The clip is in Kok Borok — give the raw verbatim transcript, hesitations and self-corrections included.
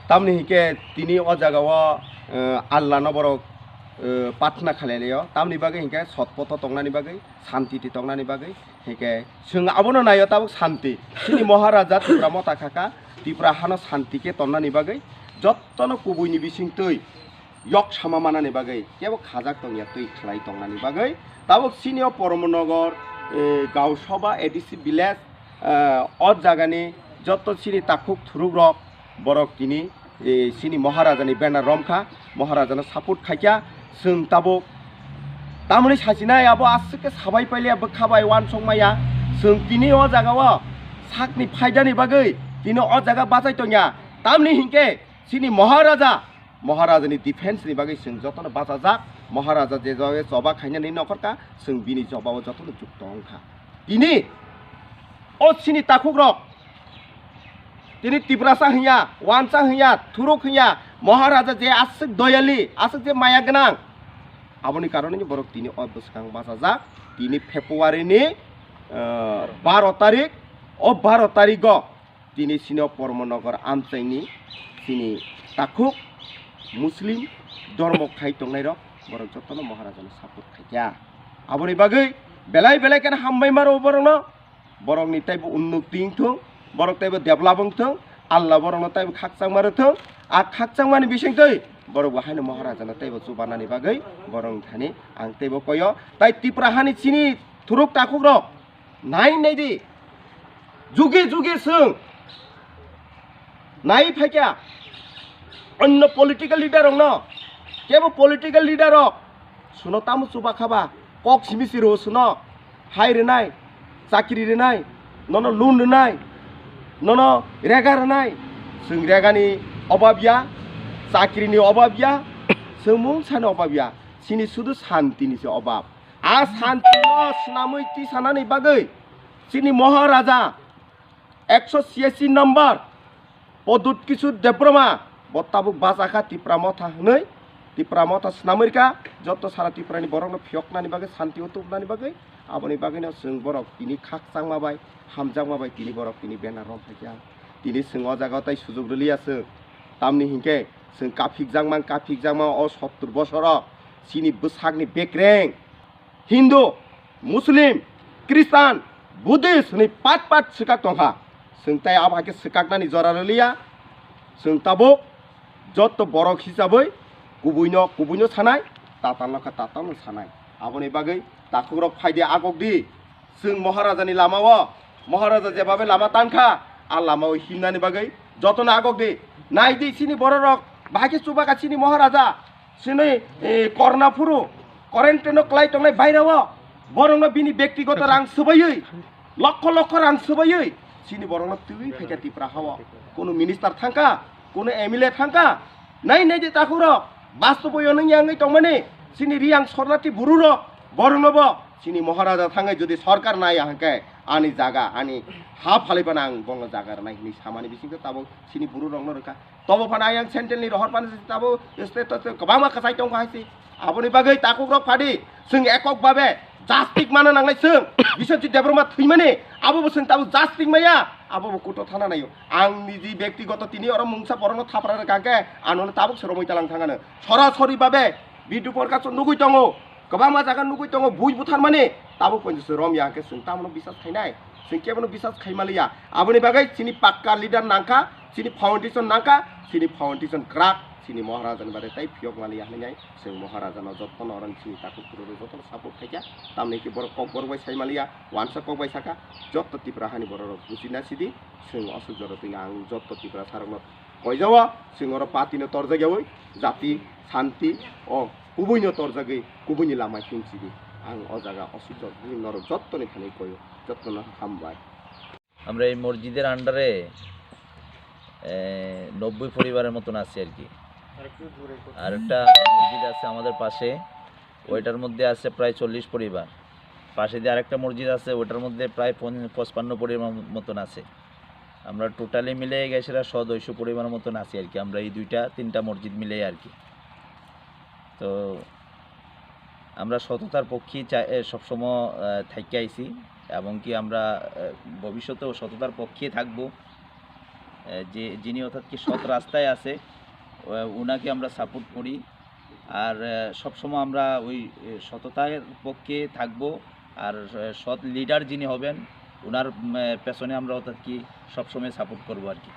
Tamni hinkhe tini o jagao, eh, Allah no borok, eh, pathna khalai laio. Tamni bagwi hinkhe sotpoto tongnani bagwi, santiti tongnani bagwi. Hinkhe chwng abono naio tabuk santi. Chini Maharaja Tipra motha khaka, Tipra hano santi khe tonnani bagwi, jottono kubuini bisingtwi yok sama manani bagwi, kebo khajak tongya twi khlai tongnani bagwi. Tabuk chini o Poromnogor, eh, Gausabha A D C village, eh, o jagani jotto chini takhuk thurukrok, borok tini, eh, chini Maharajani banner romkha, Maharajano support khaikha, chwng tabuk tamoni sachinai abo aswk khe sabai pailiya bwkha bai uansuk maya, chwng tini o jagao sakni phaidani bagwi tini o jaga bachai tongya, tamni hinkhe chini Maharaja, Maharajani defense ni bagwi chwng jotono bachajak, Maharaja je jaga choba khainani nokhorkha, chwng bini jobao jotono jukto wngkha. Tini o chini takhukrok, tini Tiprasa hinya, Wansa hinya, Thuruk hinya, Maharaja je aswk doyali, aswk je maya gwnang, aboni karone borok tini o bwskang bachajak. Tini February ni, eh, baro tarik, o baro tarigo tini chini o Poromnogor amchaini chini takhuk Muslim dormo khai tongnairok borok jotono Maharajano support khaikha. Aboni bagwi belai belai kheno hambai maro borokno. Borokni teibo unnoti wngthung, borok teibo develop wngthung, Allah borokno teibo khakchangma rwthung. A khakchangmani bisingtwi borok bo haino Maharajano teibo chubanani bagwi borokni thani ang teibo koyo. Tai Tipra hani chini thuruk takhukrok nai nai di, juge juge chwng nai phaikha onno political leader rokno, kebo political leader rok suno tamo chuba khaba, kok simi si rw suno, hai rwnai, chakri rwnai, nono loan rwnai, nono rega rwnai, chwng regani obab ya, chakrini obab ya, chwng mungsani obab ya, chini sudu santini se obab. A santino swnamwi tisanani bagwi chini Maharaja ekso chiyasi number Pradyut Kishore Debbarma bo tabuk bachakha Tipra Motha hwnwi. Tipra Motha swnamwi rwkha, joto sara Tiprani borokno phiyoknani bagwi, santio tubunani bagwi. Aboni bagwino chwng borok tini khakchangma bai, hamjakma bai tini borok tini banner romkhaikha. Tini chwng o jagao tai sujuk rwliya chwng. Tamni hinkhe chwng kaphikjakma, kaphikjakma o sottur bosoro chini bwsakni bekreng Hindu, Muslim, Christian, Buddhist hwnwi pat pat swkak tongkha. Chwng tai abo hai khe swkaknani jora rwliya. Chwng tabuk jotto borok hisabwi kubuino kubuino sanai, tatalno khe tatalno sanai. Aboni bagwi takhukrok phaidi agokdi. Chwng Maharajani lamao, Maharaja jebabe lama tankha, a lamao himnani bagwi jotono agokdi. Naidi chini bororok, bahai khe chubakha chini Maharaja. Chini, eh, korna phuru, quarantine-o klai tongnai bairao, borokno bini bektigoto rang swbaiwi, lokho lokho rang swbaiwi, chini borokno twiwi phaikha Tipra hao. Kunu minister thangkha, kunu M L A thangkha, nai nai di takhukrok, bastobo yonwng yangwi tongmani, chini Riyang Sornati bururok, boroknobo chini Maharaja thangwi jodi sorkar naiya hwnkhe ani jaga, ani ha phaliphano ang bono jaga rwnai hwnwi samani bisingtwi tabuk chini bururokno rwkha. Tobo phano ayang central ni rohor phano tabuk state to kwbangma kwchai tongkha hai se. Aboni bagwi takhukrok phadi chwng ekok babe justice mana nangnai chwng. Biswajit Debbarma thwimani abo bo chwng tabuk justice maya, abo bo kuto thana naio. Ang niji bektigoto tini oro mungsa borokno thapra rwkha khe ano tabuk se romwi talang thangano. Sorasori babe Bidhu Prakash nugwi tongo, kwbangma jaga nugwi tongo, bui butharmani tabuk poito se romya hwnkhe chwng tamono bisas khainai. Chwng kebono bisas khaimaliya. Aboni bagwi chini pakka leader nangkha, chini foundation nangkha, chini foundation kwrak, chini Maharajani bade tai phiyok maliya hinwi chwng Maharajano jotono oroni chini takhuk phuru jotono support khaikha. Tamni khe borok kok borok bai sai maliya, wansa kok bai sakha, jotto Tipra hani bororok buchina sidi, chwng aswk jora twino ang jotto Tiprasarokno koijao, chwng oro party no torjak yaui, jati, santi, o kubuino torjagwi, kubuini lama hinsidi. Ang o jaga aswk jora norok jottoni thani koio, jottono hambai. আমরা এই মসজিদের আন্ডারে নব্বই পরিবারের মতন আছি আর কি। আর একটা মসজিদ আছে আমাদের পাশে, ওইটার মধ্যে আছে প্রায় চল্লিশ পরিবার। পাশে যে আরেকটা মসজিদ আছে, ওটার মধ্যে প্রায় পন- পঁচপান্ন পরিবার মতন আছে। আমরা টোটালি মিলে গেছিরা শ দুইশো পরিবার মতন আছি আর কি। আমরা এই দুইটা তিনটা মসজিদ মিলে আর কি। তো আমরা সততার পক্ষে চা- এ, সবসময় আহ, থাকি আইছি, এবং কি আমরা আহ, ভবিষ্যতেও সততার পক্ষে থাকবো। যে যিনি অর্থাৎ কি সৎ রাস্তায় আছে, আহ, ওনাকে আমরা সাপোর্ট করি। আর আহ, সবসময় আমরা ওই আহ, সততার পক্ষে থাকবো। আর আহ, সৎ লিডার যিনি হবেন, ওনার উম, আহ, পেছনে আমরা অর্থাৎ কি সবসময় সাপোর্ট করবো আর কি।